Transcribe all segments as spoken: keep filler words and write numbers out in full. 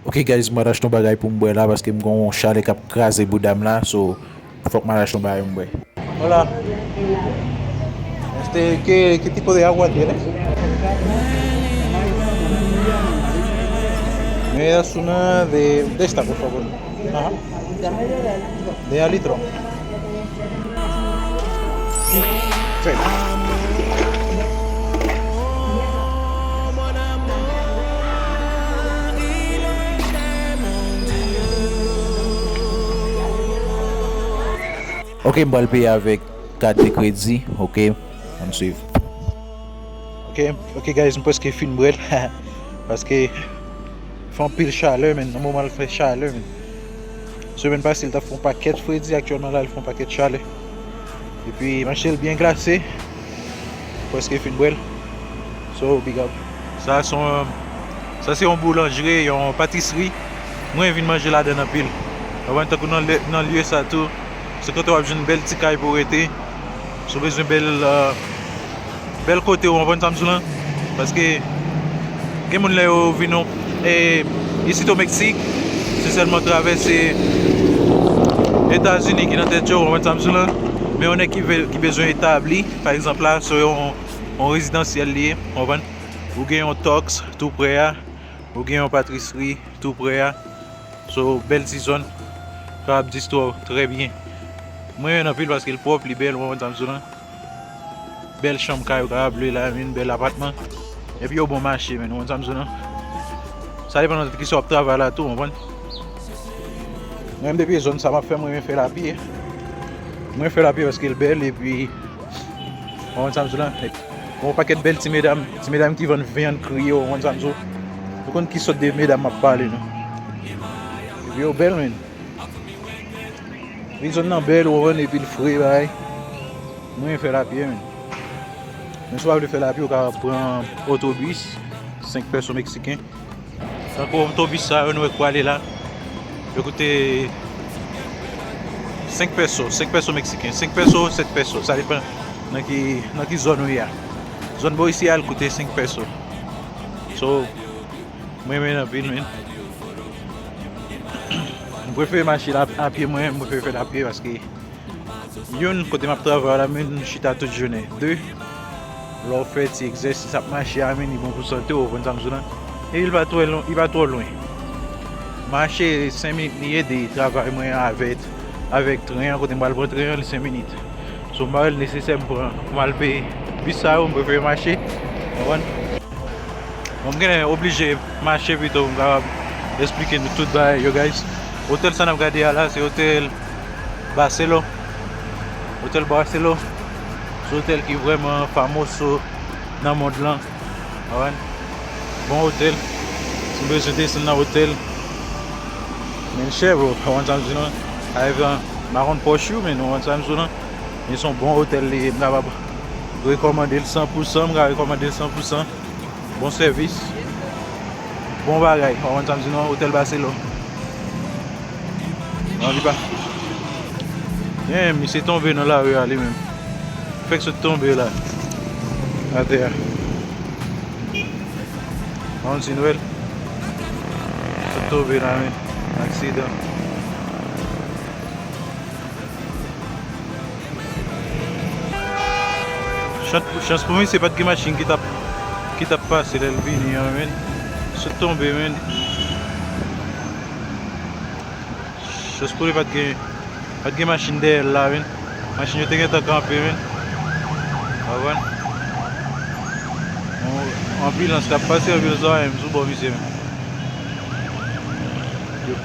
Ok guys, mwen al achte yon bagay pou m bwè la paske m gen yon chalè k ap kraze bouda m la, so fòk m al achte yon bagay pou m bwè. Hola. Este, ¿qué, qué tipo de agua tienes? Me das una de, de esta, por favor. Ajá. De a litro. Sí. Ok, m pral peye avèk kat de kredi. Ok, ann swiv. Ok, ok guys, m prèske fin bwè l. Paske fè anpil chalè, men nan moman l fè chalè, men. Semèn pase, l t ap fè yon pakèt fredi, aktyèlman la, l fè yon pakèt chalè. Epi, m achte l byen glase, prèske fin bwè l. So, big up. Sa se yon, sa se yon boulanjri, yon patisri. Mwen vin manje ladan l anpil. Ou konprann, tankou nan lye, nan lye sa tou, se kote w ap jwenn bèl ti kay pou w rete. Si w bezwen bèl, euh, bèl kote w, ou konprann sa m di w lan? Paske gen moun lè yo vin, e, isit o Meksik, se sèlman travèse Etazini ki nan tèt yo, ou konprann sa m di w lan? Men yon nèg ki ve-, ki bezwen etabli, pa egzanp la, se yon, yon rezidansyèl li ye, ou konprann? Ou gen yon Tox tou prè a, ou gen yon patisri tou prè a. So, bèl ti zòn, kapab distwè w trè byen. Mwen renmen anpil paske l pwòp, li bèl, ou konprann sa m di w lan? Bèl chanm kay ou kapab lwe la, men bèl apatman. Epi yo bon mache, men, ou konprann sa m di w lan? Sa depann nan kisa w ap travay la tou, ou konprann? Mwen menm depi zòn sa m ap fè, mwen renmen fè lapye. Mwen fè lapye paske l bèl, epi, ou konprann sa m di w lan? Epi, yon pakèt bèl ti medam, ti medam ki vann vyann kriye, ou konprann sa m di w? Ou konn ki sòt de medam m ap pale, non? Epi yo bèl, men. Wi, zòn nan bèl, ou konprann, epi l fre, bagay. Mwen fè lapye, men. Men si w pa vle fè lapye, ou ka pran otobis, senk pèso meksiken. Tankou otobis sa yo nou wè k prale la, yo koute senk pèso, senk pèso meksiken, senk pèso, sèt pèso, sa depann nan ki, nan ki zòn ou ye a. Zòn bò isi a, l koute senk pèso. So, mwen renmen l anpil, men. M prefere mache la, apye mwen, m prefere fè l apye paske youn, kote m ap travay la, men m chita tout jounen. De, lè w fè ti egzèsis ap mache a, men li bon pou sante w, ou konprann sa m di w lan? E li pa twò lwen, li pa twò lwen. Mache senk minit li ye de travay mwen avèk, avèk tren an, kote m pral pran tren an, li senk minit. So, m pa wè l nesesè m pran, pou m al peye bis sa yo, m prefere mache. Ou konprann? Bon, m genlè oblije mache pito pou m kapab esplike nou tout bagay yo, guys. Otèl sa n ap gade a la, se otèl Barcelo. Otèl Barcelo. Se otèl ki vrèman famoso nan mond lan. Ou konprann? Bon otèl. Si w bezwen desann nan otèl, men chè, bro. Ou konprann sa m di w lan? Avèk, m pa konn pòch yo, men ou konprann sa m di w lan? Men se yon bon otèl li ye, m kapab rekòmande l san pou san, m ka rekòmande l san pou san. Bon sèvis. Bon bagay. Ou konprann sa m di w lan? Otèl Barcelo. Non, li pa. Damn, misye tonbe nan lari a li menm. Fèk sot tonbe la. Atè a. Yon ti nwèl. Sot tonbe la, men. Aksidan. Chans, chans pou misye, pa t gen machin ki t ap, ki t ap pase lè l vini an, men. Sot tonbe, men. Chans pou li, pa t gen, pa t gen machin dèyè l la, men. Machin yo te gentan kanpe, men. Ou konprann? Yon anbilans k ap pase, anbilans la pa menm sou bò misye, men. Yo.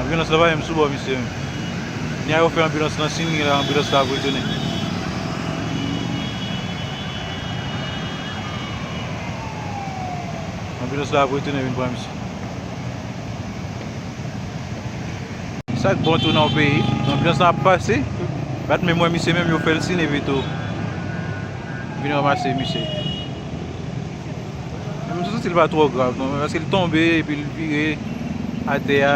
Anbilans la pa menm sou bò misye, men. Ni a yo fè anbilans lan, si ni la, anbilans la ap retounen. Anbilans la ap retounen vin pran misye. Sa k bon tou nan yon peyi, anbyans la ap pase. Bat menm wè misye menm, yo fè l sine pito. Vin ranmase misye. Men m santi l pa twò grav non, men paske l tonbe epi l vire atè a.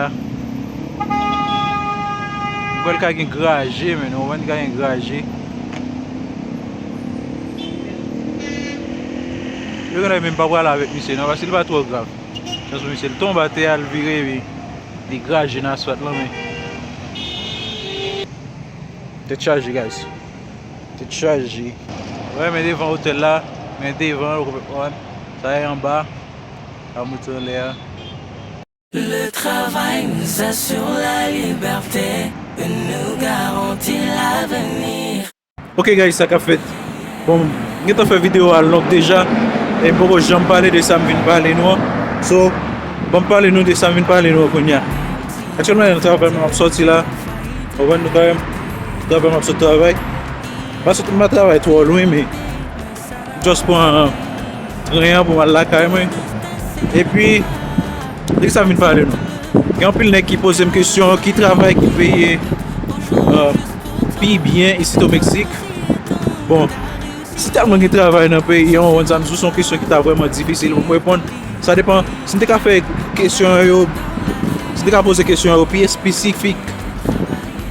M kwè l ka gen graje, men ou konprann, li ka gen graje. Yo genlè menm pa pral avèk misye non, paske li pa twò grav. Nan sou misye, l tonbe atè a, l vire, epi li graje nan asfalt lan, men. Tèt chaje, guys. Tèt chaje. Wè, men devan otèl la, men devan, w konprann, sa e anba, a moute anlè a. Le travail nous assure la liberté et nous garantit l'avenir. Ok, guys, sa k ap fèt? Bon, m gentan fè videyo a long deja, e m poko janm pale de sa m vin pale nou an. So, ban m pale nou de sa m vin pale nou an kounye a. Aktyèlman, nan travay m ap sòti la. Ou konprann, nou travay, travay m ap sot travay. M pa sot, m pa travay twò lwen, men just pran tren an pou m al lakay mwen. Epi, de ki sa m vin pale nou? Gen anpil nèg ki poze m kesyon, ki travay ki peye, euh, pi byen isit o Meksik? Bon, si tèlman gen travay nan peyi an, ou konn sa m di w, se yon kesyon ki ta vrèman difisil pou m reponn. Sa depann. Si m te ka fè kesyon yo, si m te ka poze kesyon yo pi espesifik,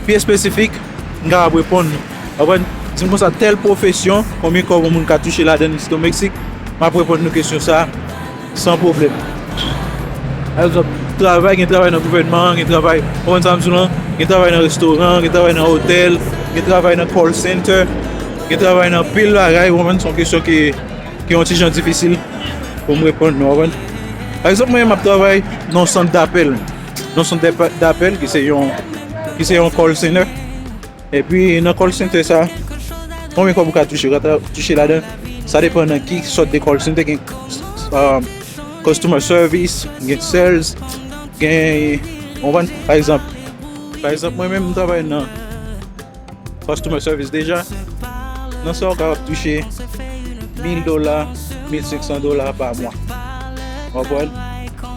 pi espesifik, m kapab reponn. Ou konprann? Di m konsa, tèl pwofesyon, konbyen kòb yon moun ka touche ladan l isit o Meksik, m ap reponn nou kesyon sa a san pwoblèm. Pa egzanp, travay, gen travay nan gouvènman, gen travay, ou konprann sa m di w lan? Gen travay nan restoran, gen travay nan otèl, gen travay nan call center, gen travay nan pil bagay, ou konprann? Se yon kesyon ki, ki yon ti jan difisil pou m reponn nou, ou konprann? Pa egzanp, mwen, m ap travay nan yon sant dapèl. Nan yon sant dapa-, dapèl, ki se yon, ki se yon call center. Epi nan call center sa, konbyen kòb ou ka touche? Ou ka ta-, touche ladan, sa depann nan ki sòt de call center. Gen, um, customer service, gen sales, gen, ou konprann? Pa egzanp, pa egzanp, mwen menm, m travay nan customer service deja. Nan sa, ou kapab touche mil dola, mil senk san dola pa mwa. Ou konprann?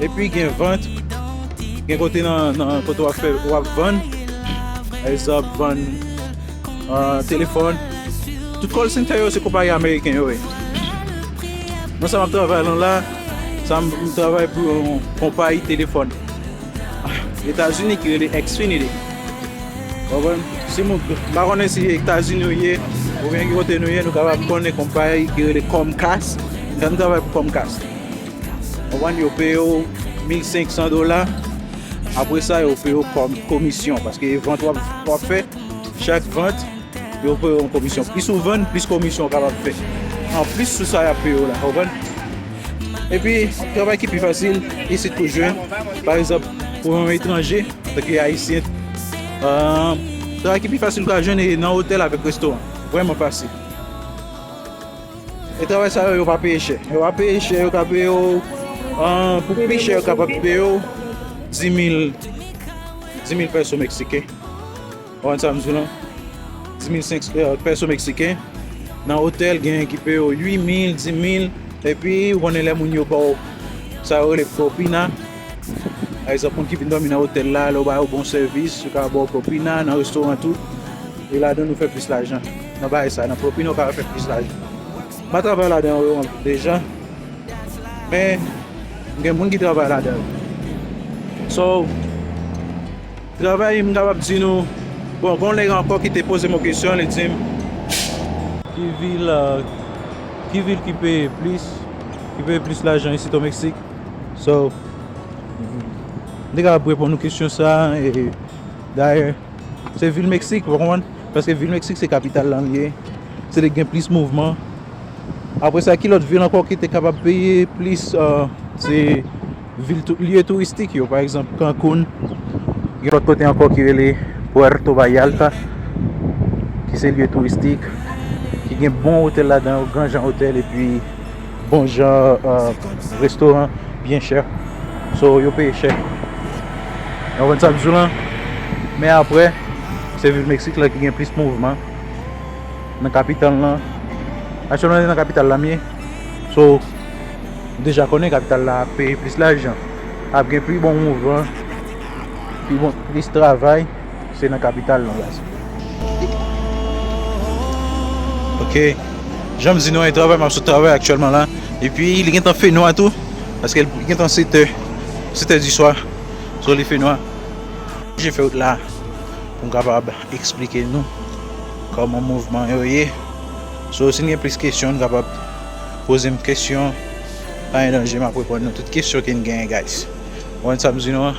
Epi gen vant, gen kote nan, nan kote w ap fè, w ap vann. Pa egzanp, vann, ah, telefòn. Tout call center yo se konpayi ameriken yo ye. Nan sa m ap travay lan la, sa m, m travay pou yon konpayi telefòn Etazini ki rele Xfinity. Ou konprann? Si moun, m pa konnen si Etazini ou ye, oubyen ki kote nou ye, nou kapab konnen konpayi ki rele Comcast. Sa m travay pou Comcast. Ou konprann? Yo peye w mil senk san dola. Apre sa, yo peye w kòm komisyon, paske vant w ap, w ap fè, chak vant, yo peye w yon komisyon. Plis ou vann, plis komisyon w kapab fè. Anplis sou sa y ap peye w la, ou konprann? Epi, travay ki pi fasil isit pou jwenn, pa egzanp, pou yon etranje, tanke ayisyen, ah, travay ki pi fasil ou ka jwenn e nan otèl avèk restoran. Vrèman fasil. E travay sa yo, yo pa peye chè. Yo pa peye chè, yo ka peye w, ah, pou pi chè, yo kapab peye w dis mil, dis mil pèso meksiken. Ou konprann sa m di w lan? Dis mil senk, eh, pèso meksiken. Nan otèl, genyen ki peye w uit mil, dis mil. Epi, ou konnen lè moun yo ba w sa yo rele propina. Pa egzanp, moun ki vin dòmi nan otèl la, lè w ba yo bon sèvis, yo ka ba w propina, nan restoran tou. E ladan nou fè plis lajan. Nan bagay sa, nan propina, ou ka fè plis lajan. M pa travay ladan yo deja. Men, gen moun ki travay ladan yo. So, travay, m kapab di nou, bon, gon nèg ankò ki te poze m yon kesyon, li di m, ki vil, euh, ki vil ki peye plis, ki peye plis lajan isit o Meksik? So, m te kapab reponn nou kesyon sa, e dayè, se vil Meksik, ou konprann? Paske vil Meksik se kapital la l ye. Se li ki gen plis mouvman. Apre sa, ki lòt vil ankò ki te kapab peye plis, euh, se vil tou-, lye touristik yo, pa egzanp, Cancun. Gen lòt kote ankò ki rele Puerto Vallarta, ki se lye touristik, ki gen bon otèl ladan yo, gran jan otèl, epi bon jan, euh, restoran byen chè. So, yo peye chè. Ou konprann sa m di w lan? Men apre, se vil Meksik la ki gen plis mouvman nan kapital lan. Aktyèlman, se nan kapital la m ye. So, m deja konnen kapital la ap peye plis lajan. Ap gen pi bon mouvman, pi bon, plis travay. Se nan kapital lan, guys. Ok. Jan m di nou an, e travay, m ap sot travay aktyèlman la. Epi, li gentan fenwa tou. Paske li gentan sèt è. Sèt è di swa. So, li fenwa. Oblije fè wout la pou m kapab eksplike nou kòman mouvman yo ye. So, si n gen plis kesyon, n kapab poze m kesyon. Pa gen danje, m ap reponn nou tout kesyon ke n genyen, guys. Ou konprann sa m di nou an?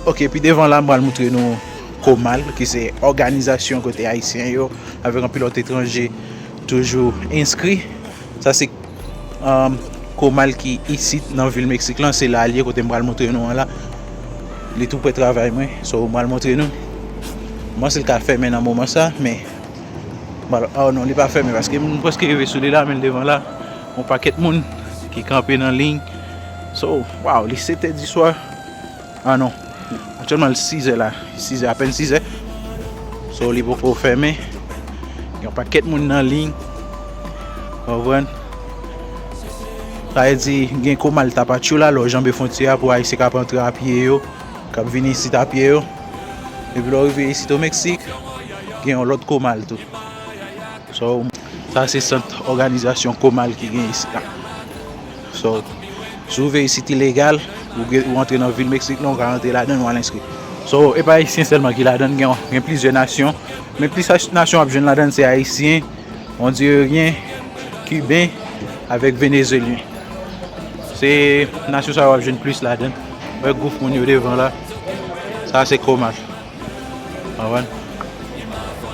Ok, pi devan la, m pral moutre nou Komal, ki se òganizasyon kote Ayisyen yo, avèk anpil lòt etranje, toujou enskri. Sa se, um, Komal ki isit nan vil Meksik lan, se la l ye kote m pral moutre nou an la. Li tou prè travay mwen, so m pral moutre nou. M panse l ka fèmen nan moman sa, men, oh non, li pa fèmen paske m prèske rive sou li la, men l devan la. Yon pakèt moun ki kanpe nan liy. So, wow, li sèt è di swa. Ah non. Aktyèlman, li sizè la. Sizè, apèn sizè. So, li poko fèmen. Gen yon pakèt moun nan liy. Konprann? Sa vle di, gen Komal Tapachula, lè w janbe fwontyè a pou Ayisyen k ap antre a pye yo, k ap vin isit a pye yo. Epi lè w rive isit o Meksik, gen yon lòt Komal tou. So, sa se sant òganizasyon Komal ki gen isit la. So, si w vle isit ilegal, ou, ou antre nan vil Meksik lan, ou ka antre ladan l, ou al enskri. So, e pa Ayisyen sèlman ki ladan l, gen, gen plizyè nasyon. Men plis nasyon w ap jwenn ladan l, se Ayisyen, Ondiryen, Kiben, avèk Venezyelyen. Se nasyon sa yo w ap jwenn plis ladan l. Wè gwoup moun yo devan la. Sa se Komal. Konprann?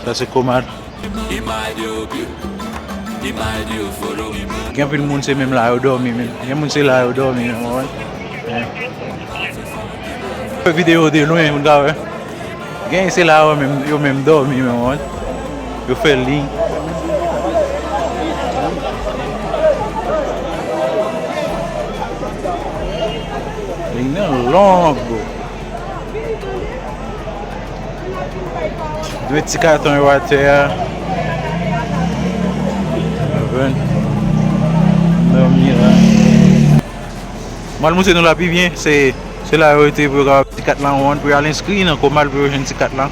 Sa se Komal. Gen anpil moun se menm la yo dòmi menm. Gen moun se la yo dòmi menm, konprann? Fè videyo de lwen, moun ka wè. Gen se la yo menm, yo menm dòmi menm, konprann? Yo fè liy. Liy nan long, bro. Dwe ti katon yo atè a. Konprann? Dòmi la. M al montre nou la pi byen, se, se la yo rete pou yo kapab ti kat lan wonn, pou yo al enskri nan Komal pou yo jwenn ti kat lan.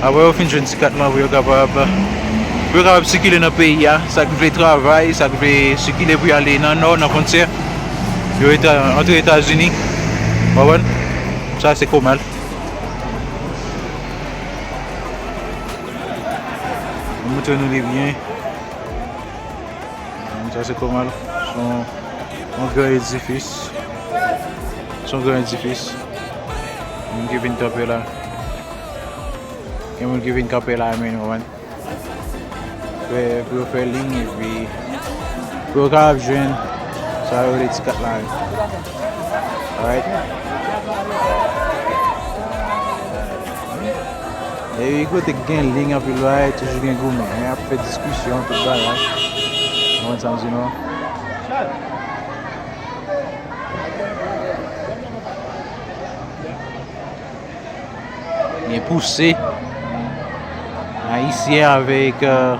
Apre yo fin jwenn ti kat lan pou yo kapab, pou yo kapab sikile nan peyi a, sa k vle travay, sa k vle sikile pou y ale nan nò, nan fwontyè. Yo eta-, antre Etazini. Konprann? Sa se Komal. M montre nou li byen. Sa se Komal. Se yon, yon gran edifis. Se yon gran edifis. Moun ki vin kanpe la. Gen moun ki vin kanpe la menm, konprann? Fè, pou yo fè liy, epi pou yo kapab jwenn sa yo rele ti kat la. Alright? E kote k gen liy anpil bagay, toujou gen goumen. Y ap fè diskisyon, tout bagay. Ou konprann sa m di nou an? Gen pouse Ayisyen avèk, euh,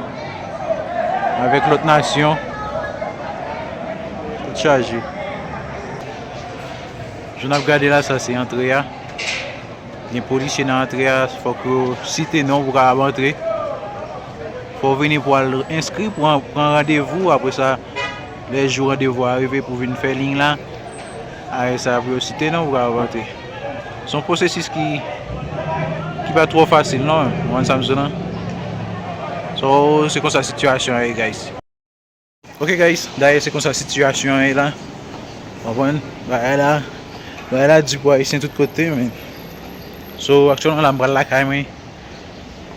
avèk lòt nasyon. Tout chaje. Jan n ap gade la, sa se antre a. Gen polisye nan antre a, fòk yo site non w pou w kapab antre. Fò w vini pou al enskri, pran, pran randevou. Apre sa, lè jou randevou a rive pou w vin fè liy la, apre sa, pou yo site non w pou w kapab antre. Se yon pwosesis ki, ki pa twò fasil non, ou konprann sa m di w lan? So, se konsa sitiyasyon an ye, guys. Ok, guys, dayè se konsa sitiyasyon an ye la. Konprann? Bagay la, bagay la di pou Ayisyen tout kote, men. So, aktyèlman la, m pral lakay mwen.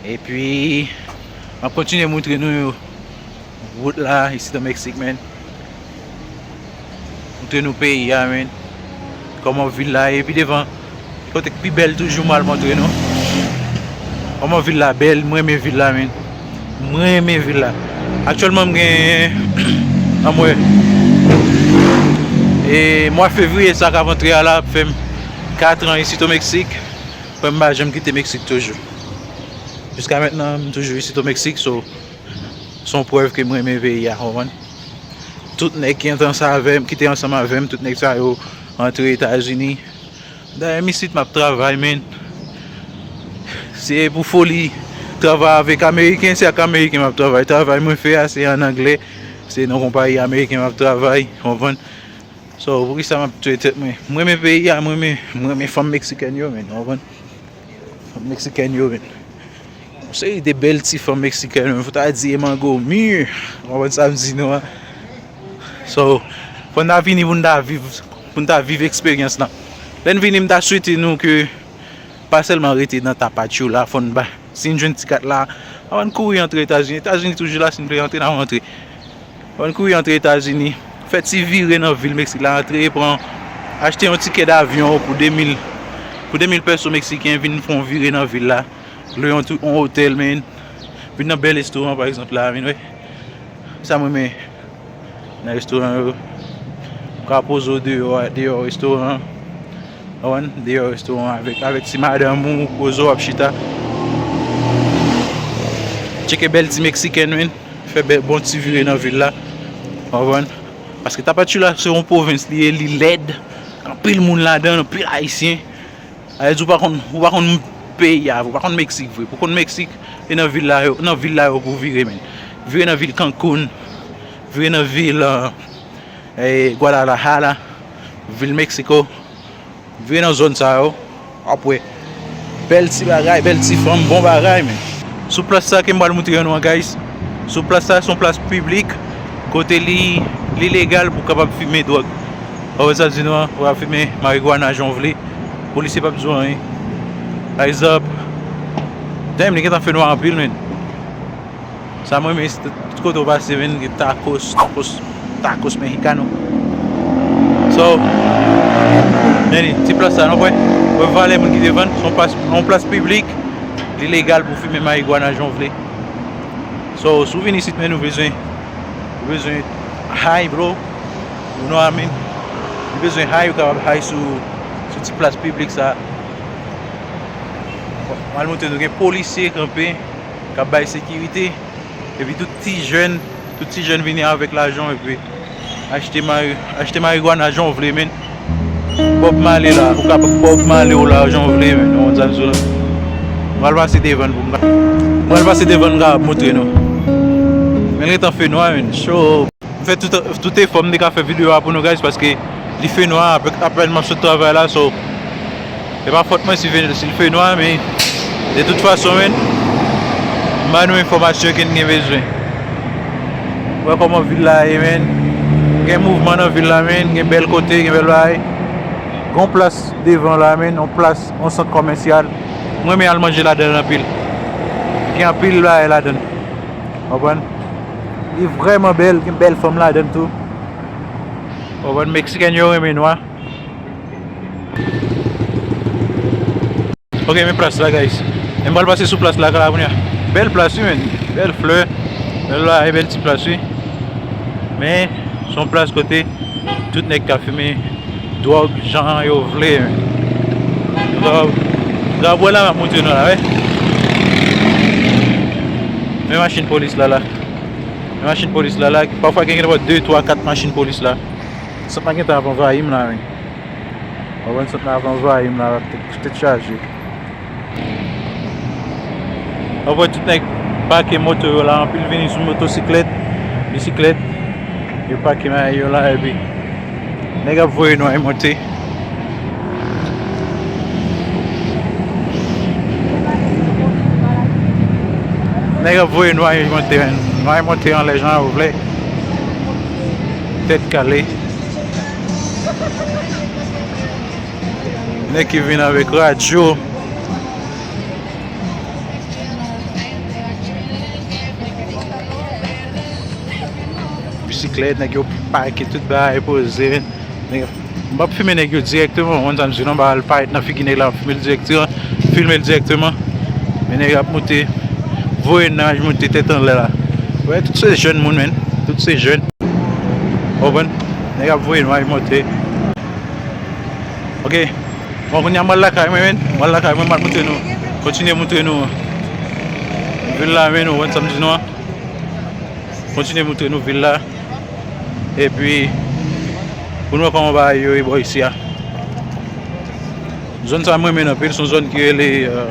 Epi, m ap kontinye montre nou wout la, isit an Meksik, men. Montre nou peyi a, men. Kòman vil la ye, epi devan, kote k pi bèl toujou, m al montre nou. Kòman vil la bèl, m renmen vil la, men. M renmen vil la. Aktyèlman, m gen, ann wè, e mwa fevriye sa k ap antre a la, ap fè m kat an isit o Meksik. Frè m pa janm kite Meksik toujou. Jiska mentnan, m toujou isit o Meksik, so, se yon prèv ke m renmen peyi a, konprann? Tout nèg ki te ansanm avè m, ki te ansanm avè m, tout nèg sa yo antre Etazini. Dayè, m isit, m ap travay, men. Se pou foli travay avèk Ameriken, se ak Ameriken m ap travay. Travay mwen fè a, se an anglè, se nan konpayi Ameriken m ap travay, konprann? So, poukisa m ap touye tèt mwen? M renmen peyi a, m renmen, m renmen fanm meksikèn yo, men, w konprann? Fanm meksikèn yo, men. Yon seri de bèl ti fanm meksikèn, men, fò ta di e mango mi. W konprann sa m di nou an? So, fò n ta vini pou n ta viv, pou n ta viv eksperyans lan. Lè n vini, m ta swete nou ke pa sèlman rete nan Tapachula, fò n ba, si n jwenn ti kat la, anvan n kouri antre Etazini. Etazini toujou la, si n vle antre, n a antre. Anvan n kouri antre Etazini, fè ti vire nan vil Meksik la, antre, pran, achte yon tikè davyon pou de mil, pou de mil pèso meksiken, vin fè yon vire nan vil la. Lwe yon, yon otèl, men vin nan bèl restoran, pa egzanp, la, men, wè. Sa mwen, men, nan restoran yo. Ou ka poze w deyò, deyò restoran. Ou konprann? Deyò restoran avèk, avèk ti madanm ou, poze w ap chita. Tcheke bèl ti meksikèn, men. Fè bèl, bon ti vire nan vil la. Ou konprann? Paske Tapachula se yon pwovens li ye, li lèd. Anpil moun ladan, anpil ayisyen. Sa vle di ou pa konn, ou pa konn peyi a, ou pa konn Meksik vre. Pou konn Meksik, e nan vil la yo, nan vil la yo pou vire, men. Vire nan vil Cancun, vire nan vil, euh, eh, Guadalajara, vil Meksiko, vire nan zòn sa yo, w ap wè. Bèl ti bagay, bèl ti fanm, bon bagay, men. Sou plas sa ke m pral montre nou an, guys. Sou plas sa, se yon plas piblik, kote li, li legal pou w kapab fimen dwòg. Ou wè sa m di nou an, ou ka fimen marigwana jan w vle. Polisye p ap di w anyen. Pa egzanp, damn, li gentan fè nwa anpil, men. Sa mwen renmen, se tout kote w pase, men, gen tacos, tacos, tacos mexicano. So, men li, ti plas sa, nou wè, wè valè moun ki te vann, se yon plas, yon plas piblik, li legal pou fimen marigwana jan w vle. So, si w vin isit, men, ou bezwen, ou bezwen high, bro. You know what I mean? Ou bezwen high, ou kapab high sou, sou ti plas piblik sa. Mwen montre nou, gen polisye kanpe, k ap bay sekirite. Epi tout ti jèn, tout ti jèn vini avèk lajan, epi achte mari-, achte marigwana jan w vle, men. Bob Marley la, ou ka Bob Marley w la jan w vle, men. Ou konn sa m di w la. Mwen al pase devan pou m ka. Mwen al pase devan m ka montre nou. Men li gentan fè nwa, men. Cho. M fè tout, tout efò m te ka fè videyo a pou nou, guys, paske li fè nwa, apè, apèn m ap sot travay la, so, e pa fòt mwen si, si l fè nwa, men de tout fason, men, m ba nou enfòmasyon ke n gen bezwen. Wè kòman vil la ye, men. Gen mouvman nan vil la, men. Gen bèl kote, gen bèl bagay. Gen yon plas devan la, men. Yon plas, yon sant kòmèsyal. Mwen renmen al manje ladan l anpil. Gen anpil bagay ladan l. Konprann? Li vrèman bèl, gen bèl fanm ladan l tou. Konprann? Meksikèn yo renmen nwa. Ok, men plas la, guys. E m pral pase sou plas la, la, kounye a. Bèl plas, wi, men. Bèl flè. Bèl la, e bèl ti plas, wi. Men, se yon plas kote tout nèg ka fimen dwòg jan yo vle, men. Dwòg. Gade bò la, m ap montre nou la, wi. Men machin polis la, la. Men machin polis la, la. Pafwa gen, gen de, twa, kat machin polis la. Sant la gentan ap anvayi m la, men. Ou konprann, sant la ap anvayi m la, tèt, tèt chaje. Ou wè tout nèg pake moto yo la, anpil vini sou motosiklèt, bisiklèt. Yo pake bagay yo la, epi nèg ap voye nwa monte. Nèg ap voye nwa monte, men. Nwa monte anlè jan yo vle. Tèt kale. Nèg ki vin avèk radyo. Bisiklèt, nèg yo pake tout bagay poze. Nèg, m p ap filme nèg yo dirèkteman, ou konn sa m di non, m pa al parèt nan figi nèg la, m ap filme l dirèkteman, filme l dirèkteman. Men nèg ap monte, voye nwa monte tèt anlè la. Wè, tout se jèn moun, men. Tout se jèn. Ou konprann? Nèg ap voye nwa monte. Ok. Bon, kounye a m al lakay mwen, men. M al lakay mwen, m al montre nou. Kontinye montre nou vil la, men, ou konn sa m di nou an. Kontinye montre nou vil la. Epi, pou nou wè kòman bagay yo ye bò isi a. Zòn sa mwen renmen anpil, se yon zòn ki rele, euh,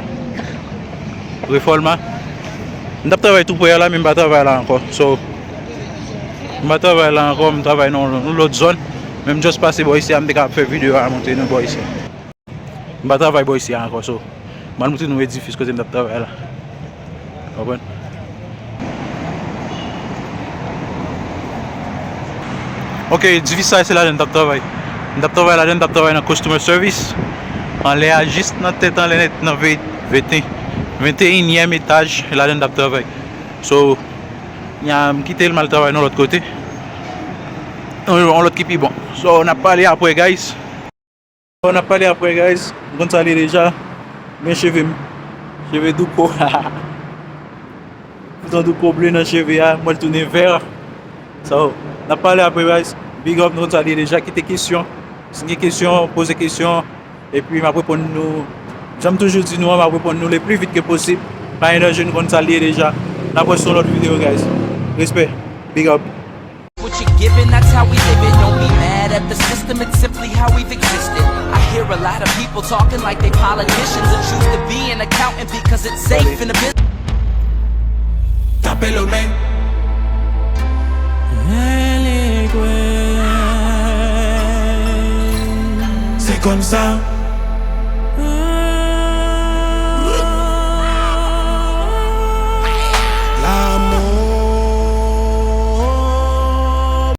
Reforma. M t ap travay tou prè a la, men m pa travay la ankò. So, m pa travay la ankò, m travay nan yon lòt zòn. Men m just pase bò isi a, m te ka fè videyo a montre nou bò isi a. M pa travay bò isi a ankò, so, m al montre nou edifis kote m t ap travay la. Konprann? M Ok, edifis sa se ladan m t ap travay. M t ap travay ladan, m t ap travay nan customer service. Anlè a, jis nan tèt anlè nèt, nan ve- vente- venteyinyèm etaj, e ladan m t ap travay. So, nya, m kite l, m al travay nan lòt kote. Yon, yon lòt ki pi bon. So, n ap pale apre, guys. So, n ap pale apre, guys. M konn sa l ye deja. Men cheve m. Cheve douko. Foutan douko ble nan cheve a, mwen l tounen vè. So, n ap pale apre, guys. Big up, nou konn sa l ye deja. Kite kesyon. Si n gen kesyon, poze kesyon. Epi m ap reponn nou. Jan m toujou di nou an, m ap reponn nou le pli vit ke posib. Pa gen danje, nou konn sa l ye deja. N ap wè sou yon lòt videyo, guys. Respè. Big up. What you're giving, that's how we live it. Don't be mad at the system, it's simply how we've existed. I hear a lot of people talking like they politicians and choose to be an accountant because it's safe in the business. Tape lo men. Se konsa.